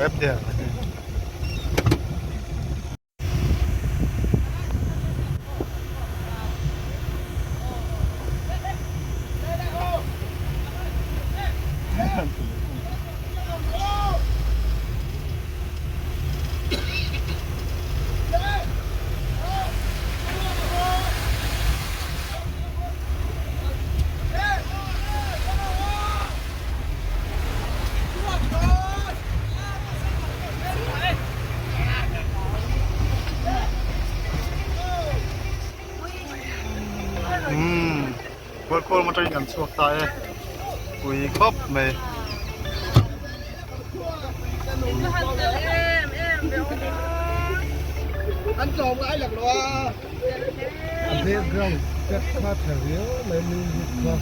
rep der. Umm Kualkhawm atangin kan chhuak ta e pui khawp mai. A background track kha tha riau mai music kha.